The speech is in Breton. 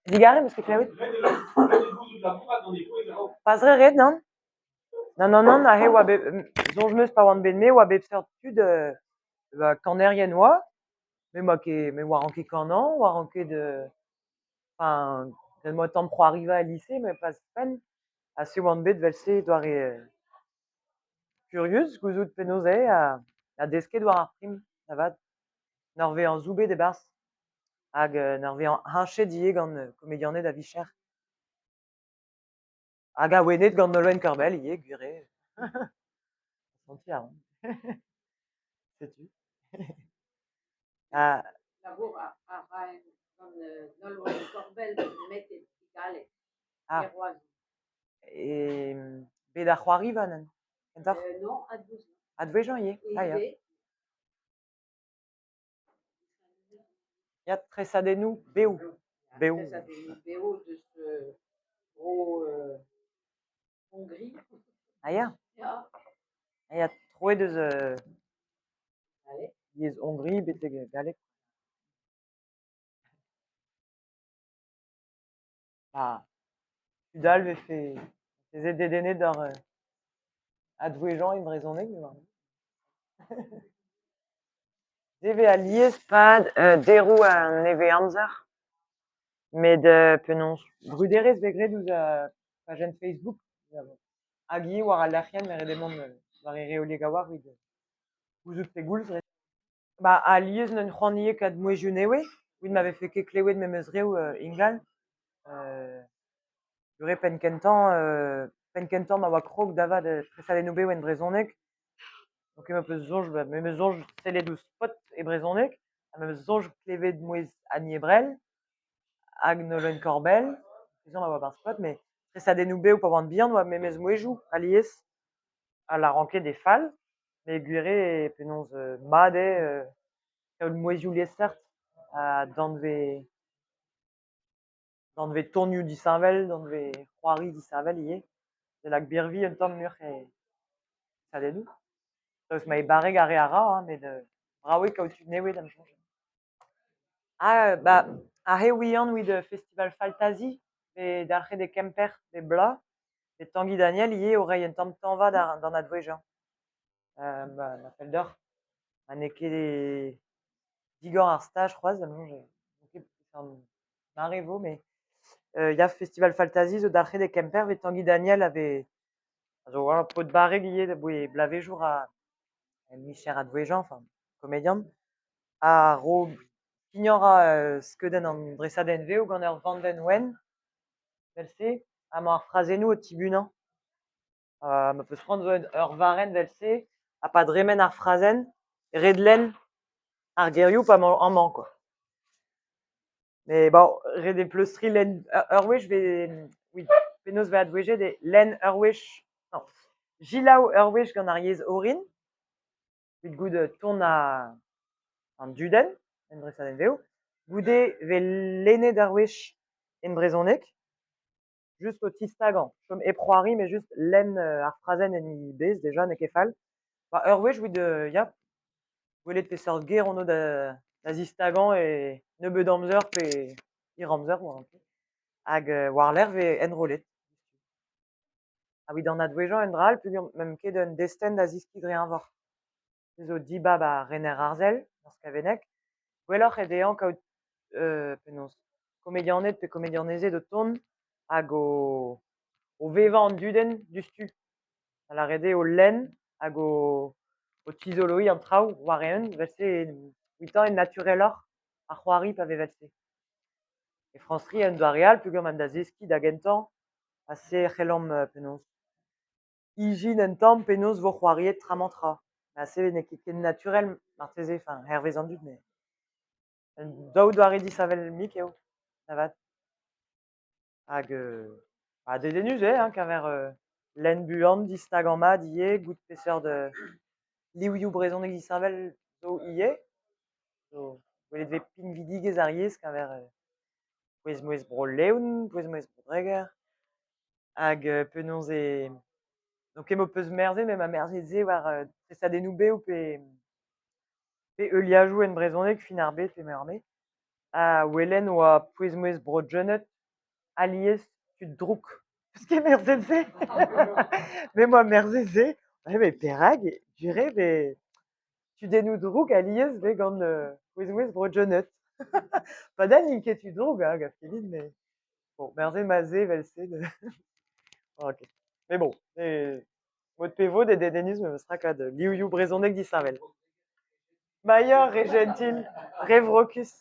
Digarez, 'm eus ket klevet. Pas re ret, nann. Nann, nann, nann, aze e oa bet, soñj 'm eus pa oan bet me e oa bep seurt tud ba kanerien 'oa, me 'moa ket, me 'oaran ket kanañ, 'oaran ket enfin graet 'm boa un tamm c'hoariva el lise met pas ouzhpenn. Ha se 'oan bet evel-se doare kurius gouzout penaos eo ha desket war ar prim da vat. En ur vezañ soubet e-barzh hag en ur vezañ heñchet ivez gant komedianed a-vicher. Hag awenet gant Nolwenn Korbell ivez, gwir eo. Sentiñ a ran. Setu. Ha Labour a raen gant Nolwenn Korbell met e galleg, Ah. e Roazhon. E bet ar c'hoariva neuze, kentoc'h? Non, advouezhañ. Advouezhañ ivez, ah ya. Ivez. Ya, tresadennoù bev. Bev. Tresadennoù bev deus bro Hongrie. Ah ya. Ya. Ah ya, troet eus Allez. yezh Hongrie betek galleg. Ba, tud all 'vefe veze dedennet d'ar advouezhañ e brezhoneg me 'oar. Se 'vez alies 'pad deroù an nevez-amzer met penaos bruderezh 'vez graet ouzh pajenn Facebook hag ivez war al lec'hienn met ret eo mont war e reoliek a-walc'h evit gouzout pegoulz. Ba alies 'neunt c'hoant ivez kaout mouezhioù nevez evit ma vefe ket klevet memes reoù ingal. Peogwir penn-kentañ penn-kentañ ma oa krog da vat tresadennoù bev en brezhoneg donc ma 'peus soñj me 'meus soñj sellet ouzh Spot e brezhoneg ha me 'meus soñj klevet mouezh Annie Ebrel hag Nolwenn Korbell, penaos a oa 'barzh Spot met tresadennoù bev pa oan bihan 'oa memes mouezhioù alies ha 'lâran ket eo fall met gwir eo penaos mat eo kaout mouezhioù liesseurt ha danvez danvez tonioù disheñvel, danvez c'hoari disheñvel ivez. Da lak birvilh un tamm muioc'h e sadennoù. Daoust ma eo barrek ar re a ra hein, met brav eo kaout tud nevez da'm soñj. Ah ba aze 'ouian evit festival Faltazi bet dalc'het e Kemper bep bloaz. Bet Tangi Daniel ivez o reiñ un tamm tañva d'an advouezhiañ. Ma ma fell deoc'h. Ha n'eo ket digor ar staj c'hoazh da'm soñj n'eo ket mare 'vo met ya festival Faltazi zo dalc'het e Kemper evit Tangi Daniel a vez a zo ur paotr barrek ivez aboe bloavezhioù 'ra micher advouezhiañ, enfin komedian. Ha ro skignañ 'ra skeudenn an dresadenn-vev gant ur vandenn wenn evel-se ha 'mañ ar frazennoù o tibunañ. Ma 'peus c'hoant zo ur varrenn evel-se ha pa dremen ar frazenn ret lenn ar gerioù pa 'mañ amañ quoi. Mais bon, ret eo pleustriñ lenn ur wech 'vez oui penaos 'vez advouezhiet eo lenn ur wech non selaou ur wech gant ar yezh orin evit goût ton an dudenn en dresadenn-vev. Goude 'vez lennet ur wech en brezhoneg. Just o tistagañ, chom hep c'hoari met just lenn ar frazenn en he bezh deja n'eo ket fall. Ba ur wech evit ya, gwelet peseurt ger on o da da zistagañ e nebeut amzer pe hir amzer war an tu. Hag war-lerc'h 'vez enrollet. Ha evit an advouezhiañ un dra all peogwir 'meump ket un destenn da zeskiñ dre eñvor. Se zo dibab ar rener arzel, Lors Skavenneg. Gwelloc'h eo dezhañ kaout penaos komedianed pe komedianezed o tont hag o o vevañ an dudenn diouzhtu. Da lâret eo o lenn hag o o tizoloiñ an traoù war-eeun evel-se evitañ eo natureloc'h ar c'hoari pa vez evel-se. E Frañs-Tri un doare all peogwir 'maint da zeskiñ da gentañ ha se e c'hellomp penaos ijin un tamm penaos 'vo c'hoariet tra-mañ-tra. Ha se n'eo ket ken naturel marteze, enfin hervez an dud met un daou doare disheñvel-mik eo avat. Hag ha dedennus eo hein, keñver lenn buan, distagañ mat ivez, goût peseurt livioù brezhoneg disheñvel zo ivez. Zo gwelet 'vez pinvidigezh ar yezh keñver pouez-mouezh Bro-Leon, pouez-mouezh Bro-Dreger. Hag penaos e n'on ket m'ho peus merzet met ma merzet se war tresadennoù bev pe pe heuliajoù en brezhoneg fin ar bed pe me 'oar me. A welen oa pouez-mouezh Bro-Jeuned alies tud drouk. 'Peus ket merzet se? Me 'm boa merzet se. Met perak gwir eo 'vez tudennoù drouk alies 'vez gant pouez-mouezh Bro-Jeuned. Padal n'int ket tud drouk ha gav ket din met bon merzet 'ma se evel-se ok. Mais bon, mod pe vod eo dedennus memestra kad livioù brezhonek disheñvel. Ma ya, re jentil, re vrokus.